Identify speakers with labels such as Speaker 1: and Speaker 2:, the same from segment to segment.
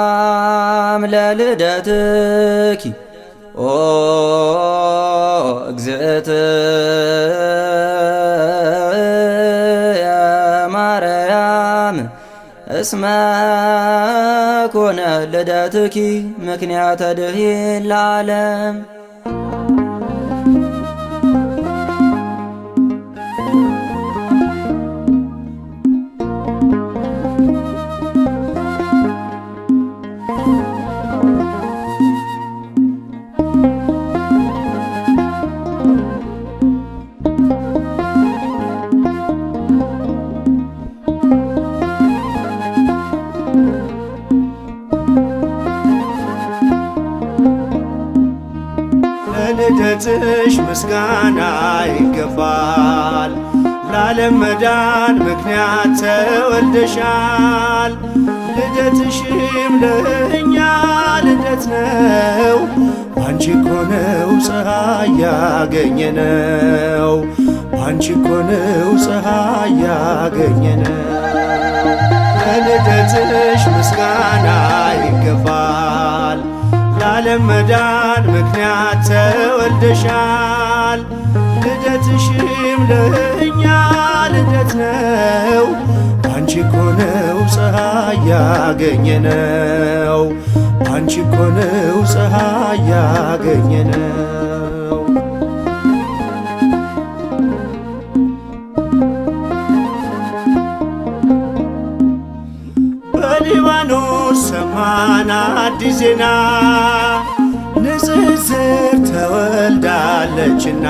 Speaker 1: ሰላም ለልደትኪ ኦ እግዝእትየ ማርያም እስመ ኮነ ልደትኪ ምክንያተ ድኂን ለዓለም።
Speaker 2: ለልደትሽ ምስጋና ይገባል። ለዓለም መዳን ምክንያት ተወልደሻል። ልደትሽም ለእኛ ልደት ነው። ባንቺ እኮ ነው ፀሐይ ያገኘነው። ባንቺ እኮ ነው ፀሐይ ያገኘነው። ለልደትሽ ምስጋና ይገባል። ለዓለም መዳን ምክንያት ተወልደሻል። ልደትሽም ለእኛ ልደት ነው። ባንቺ እኮ ነው ፀሐይ ያገኘነው። ባንቺ እኮ ነው ፀሐይ ያገኘነው። በሊባኖስ ሰማን አዲስ ዜና ንጽሕት ተወልዳለችና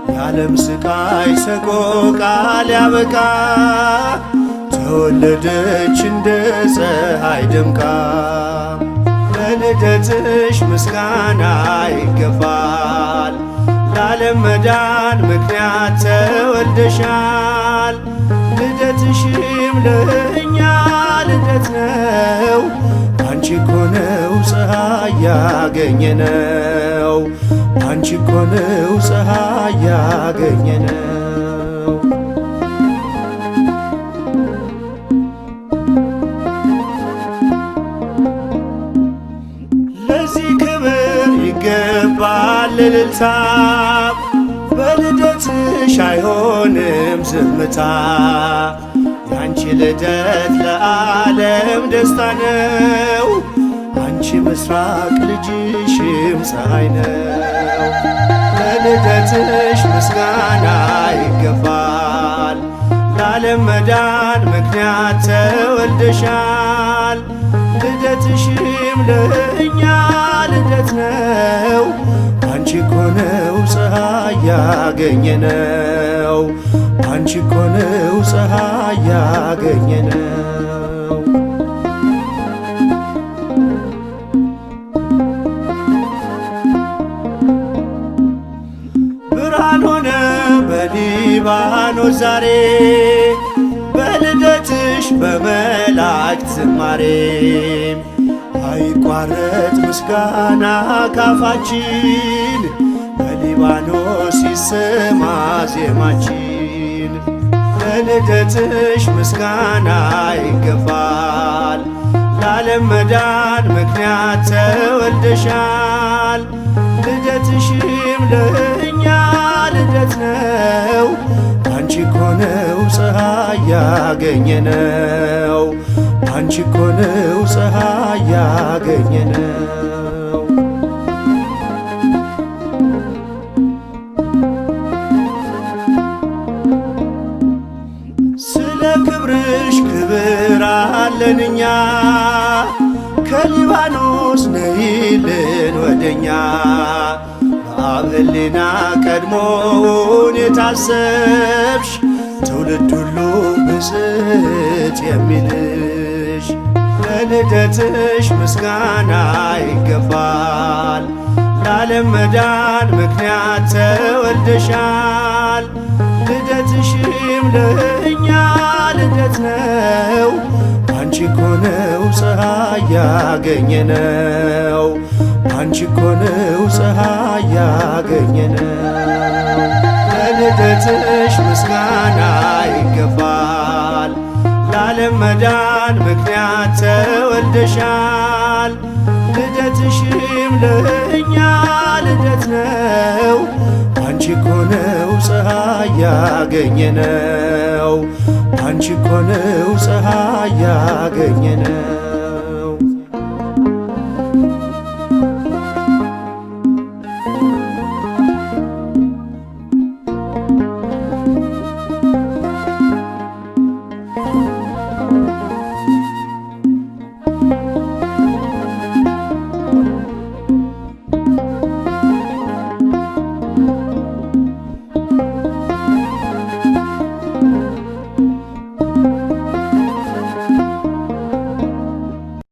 Speaker 2: የዓለም ስቃይ ሰቆቃ ሊያበቃ ተወለደች እንደ ፀሐይ ደምቃ። ለልደትሽ ምስጋና ይገባል። ለዓለም መዳን ምክንያት ተወልደሻል። ልደትሽም ለእኛ ልደት ነው። ባንቺ እኮ ነው ፀሐይ ያገኘነው። ባንቺ እኮ ነው ፀሐይ ያገኘነው። ለዚህ ክብር ይገባል እልልታ፣ በልደትሽ አይሆንም ዝምታ። ያንቺ ልደት ለዓለም ደስታ ነው። አንቺ ምስራቅ ልጅሽም ፀሐይ ነው። ለልደትሽ ምስጋና ይገባል። ለዓለም መዳን ምክንያት ተወልደሻል። ልደትሽም ለእኛ ልደት ነው። ባንቺ እኮ ነው ፀሐይ ያገኘነው። ባንቺ እኮ ነው ፀሐይ ያገኘነው። ብርሃን ሆነ በሊባኖስ ዛሬ በልደትሽ በመላእክት ዝማሬ አይቋረጥ ምስጋና ካፋችን በሊባኖስ ይሰማ ዜማችን። ለልደትሽ ምስጋና ይገባል። ለዓለም መዳን ምክንያት ተወልደሻል። ልደትሽም ለእኛ ልደት ነው። ባንቺ እኮ ነው ፀሐይ ያገኘነው። ባንቺ እኮ ነው ፀሐይ ያገኘነው። ስለ ክብርሽ ክብር አለን እኛ ከሊባኖስ ነይልን ወደኛ። በአብ ሕሊና ቀድሞውን የታሰብሽ ትውልድ ሁሉ ብፅዕት የሚልሽ ለልደትሽ ምስጋና ይገባል። ለዓለም መዳን ምክንያት ተወልደሻል። ልደትሽም ለእኛ ልደት ነው። ባንቺ እኮ ነው ፀሐይ ያገኘነው። ባንቺ እኮ ነው ፀሐይ ያገኘነው። ለልደትሽ ምስጋና ይገባል። ለዓለም መዳን ምክንያት ተወልደሻል። ልደትሽም ለእኛ ልደት ነው። አንቺ እኮ ነው ፀሐይ ያገኘነው። አንቺ እኮ ነው ፀሐይ ያገኘነው።